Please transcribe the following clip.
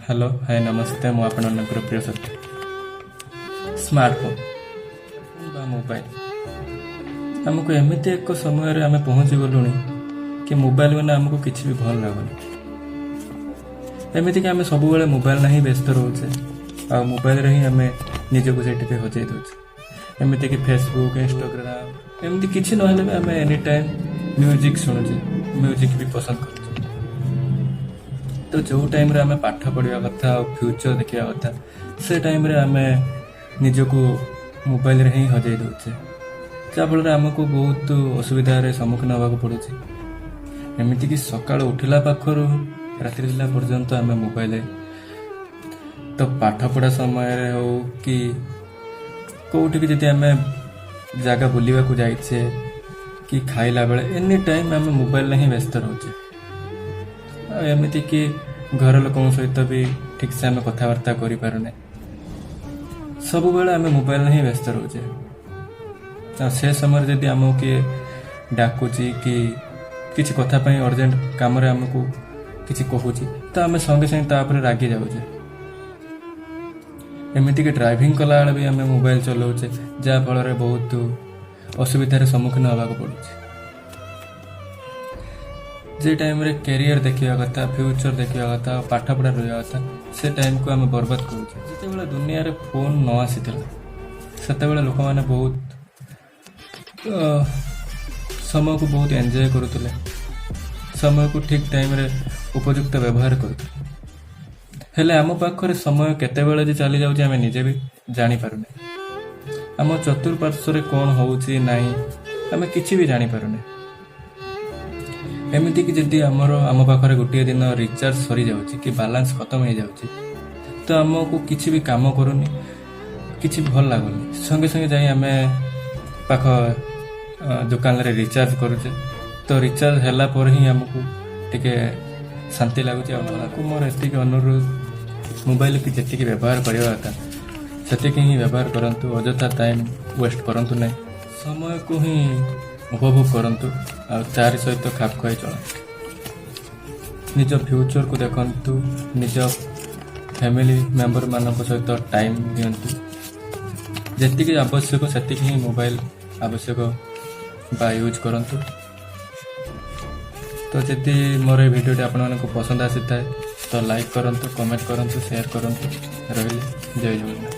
Hello, ହାଏ, ନମସ୍ତେ। ମୁଁ ଆପଣମାନଙ୍କର ପ୍ରିୟ ସତ୍ୟ। Smartphone ବା ମୋବାଇଲ, ଆମକୁ ଏମିତି ଏକ ସମୟରେ ଆମେ ପହଞ୍ଚି ଗଲୁଣି କି ମୋବାଇଲ ବିନା ଆମକୁ କିଛି ବି ଭଲ ଲାଗୁନି। ଏମିତିକି ଆମେ ସବୁବେଳେ ମୋବାଇଲରେ ହିଁ ବ୍ୟସ୍ତ ରହୁଛେ ଆଉ ମୋବାଇଲରେ ହିଁ ଆମେ ନିଜକୁ ସେଇଠି ବି ହଜେଇ ଦେଉଛେ। ଏମିତିକି ଫେସବୁକ୍, ଇନଷ୍ଟାଗ୍ରାମ, ଏମିତି କିଛି ନହେଲେ ବି ଆମେ ଏନି ଟାଇମ୍ ମ୍ୟୁଜିକ୍ ଶୁଣୁଛେ, ମ୍ୟୁଜିକ୍ ବି ପସନ୍ଦ କରୁଛେ। ତ ଯେଉଁ ଟାଇମ୍ରେ ଆମେ ପାଠ ପଢ଼ିବା କଥା ଆଉ ଫ୍ୟୁଚର୍ ଦେଖିବା କଥା, ସେ ଟାଇମ୍ରେ ଆମେ ନିଜକୁ ମୋବାଇଲରେ ହିଁ ହଜେଇ ଦେଉଛେ, ଯାହାଫଳରେ ଆମକୁ ବହୁତ ଅସୁବିଧାରେ ସମ୍ମୁଖୀନ ହେବାକୁ ପଡ଼ୁଛି। ଏମିତିକି ସକାଳୁ ଉଠିଲା ପାଖରୁ ରାତିରେ ଶୋଇଲା ପର୍ଯ୍ୟନ୍ତ ଆମେ ମୋବାଇଲରେ। ତ ପାଠପଢ଼ା ସମୟରେ ହେଉ କି କେଉଁଠିକି ଯଦି ଆମେ ଜାଗା ବୁଲିବାକୁ ଯାଇଛେ କି ଖାଇଲା ବେଳେ, ଏନି ଟାଇମ୍ ଆମେ ମୋବାଇଲରେ ହିଁ ବ୍ୟସ୍ତ ରହୁଛେ। ଆଉ ଏମିତିକି ଘର ଲୋକଙ୍କ ସହିତ ବି ଠିକ୍ସେ ଆମେ କଥାବାର୍ତ୍ତା କରିପାରୁନେ। ସବୁବେଳେ ଆମେ ମୋବାଇଲରେ ହିଁ ବ୍ୟସ୍ତ ରହୁଛେ। ଆଉ ସେ ସମୟରେ ଯଦି ଆମକୁ କିଏ ଡାକୁଛି କି କିଛି କଥା ପାଇଁ ଅର୍ଜେଣ୍ଟ କାମରେ ଆମକୁ କିଛି କହୁଛି, ତ ଆମେ ସଙ୍ଗେ ସଙ୍ଗେ ତା ଉପରେ ରାଗି ଯାଉଛେ। ଏମିତିକି ଡ୍ରାଇଭିଂ କଲାବେଳେ ବି ଆମେ ମୋବାଇଲ ଚଲାଉଛେ, ଯାହାଫଳରେ ବହୁତ ଅସୁବିଧାରେ ସମ୍ମୁଖୀନ ହେବାକୁ ପଡ଼ୁଛି। ଯେ ଟାଇମ୍ରେ କ୍ୟାରିୟର ଦେଖିବା କଥା, ଫ୍ୟୁଚର ଦେଖିବା କଥା ଆଉ ପାଠପଢ଼ା ରହିବା କଥା, ସେ ଟାଇମ୍କୁ ଆମେ ବର୍ବାଦ କରୁଛେ। ଯେତେବେଳେ ଦୁନିଆରେ ଫୋନ୍ ନ ଆସିଥିଲା, ସେତେବେଳେ ଲୋକମାନେ ବହୁତ ସମୟକୁ ବହୁତ ଏନ୍ଜୟ କରୁଥିଲେ, ସମୟକୁ ଠିକ୍ ଟାଇମ୍ରେ ଉପଯୁକ୍ତ ବ୍ୟବହାର କରୁଥିଲେ। ହେଲେ ଆମ ପାଖରେ ସମୟ କେତେବେଳେ ଯେ ଚାଲି ଯାଉଛି, ଆମେ ନିଜେ ବି ଜାଣିପାରୁନେ। ଆମ ଚତୁଃପାର୍ଶ୍ୱରେ କ'ଣ ହେଉଛି ନାହିଁ, ଆମେ କିଛି ବି ଜାଣିପାରୁନେ। ଏମିତିକି ଯଦି ଆମ ପାଖରେ ଗୋଟିଏ ଦିନ ରିଚାର୍ଜ ସରିଯାଉଛି କି ବାଲାନ୍ସ ଖତମ ହେଇଯାଉଛି, ତ ଆମକୁ କିଛି ବି କାମ କରୁନି, କିଛି ବି ଭଲ ଲାଗୁନି। ସଙ୍ଗେ ସଙ୍ଗେ ଯାଇ ଆମେ ପାଖ ଦୋକାନରେ ରିଚାର୍ଜ କରୁଛେ। ତ ରିଚାର୍ଜ ହେଲା ପରେ ହିଁ ଆମକୁ ଟିକେ ଶାନ୍ତି ଲାଗୁଛି। ଆଉ ଆମକୁ ମୋର ଏତିକି ଅନୁରୋଧ, ମୋବାଇଲକୁ ଯେତିକି ବ୍ୟବହାର କରିବା କଥା ସେତିକି ହିଁ ବ୍ୟବହାର କରନ୍ତୁ। ଅଯଥା ଟାଇମ୍ ୱେଷ୍ଟ କରନ୍ତୁ ନାହିଁ। ସମୟକୁ ହିଁ ଉପଭୋଗ କରନ୍ତୁ ଆଉ ତାରି ସହିତ ଖାପ ଖୁଆଇ ଚଳନ୍ତୁ। ନିଜ ଫ୍ୟୁଚରକୁ ଦେଖନ୍ତୁ, ନିଜ ଫ୍ୟାମିଲି ମେମ୍ବରମାନଙ୍କ ସହିତ ଟାଇମ୍ ଦିଅନ୍ତୁ। ଯେତିକି ଆବଶ୍ୟକ ସେତିକି ହିଁ ମୋବାଇଲ ଆବଶ୍ୟକ ବା ୟୁଜ୍ କରନ୍ତୁ। ତ ଯଦି ମୋର ଏ ଭିଡ଼ିଓଟି ଆପଣମାନଙ୍କୁ ପସନ୍ଦ ଆସିଥାଏ, ତ ଲାଇକ୍ କରନ୍ତୁ, କମେଣ୍ଟ କରନ୍ତୁ, ସେୟାର କରନ୍ତୁ। ରହିଲି, ଜୟ ଜଗନ୍ନାଥ।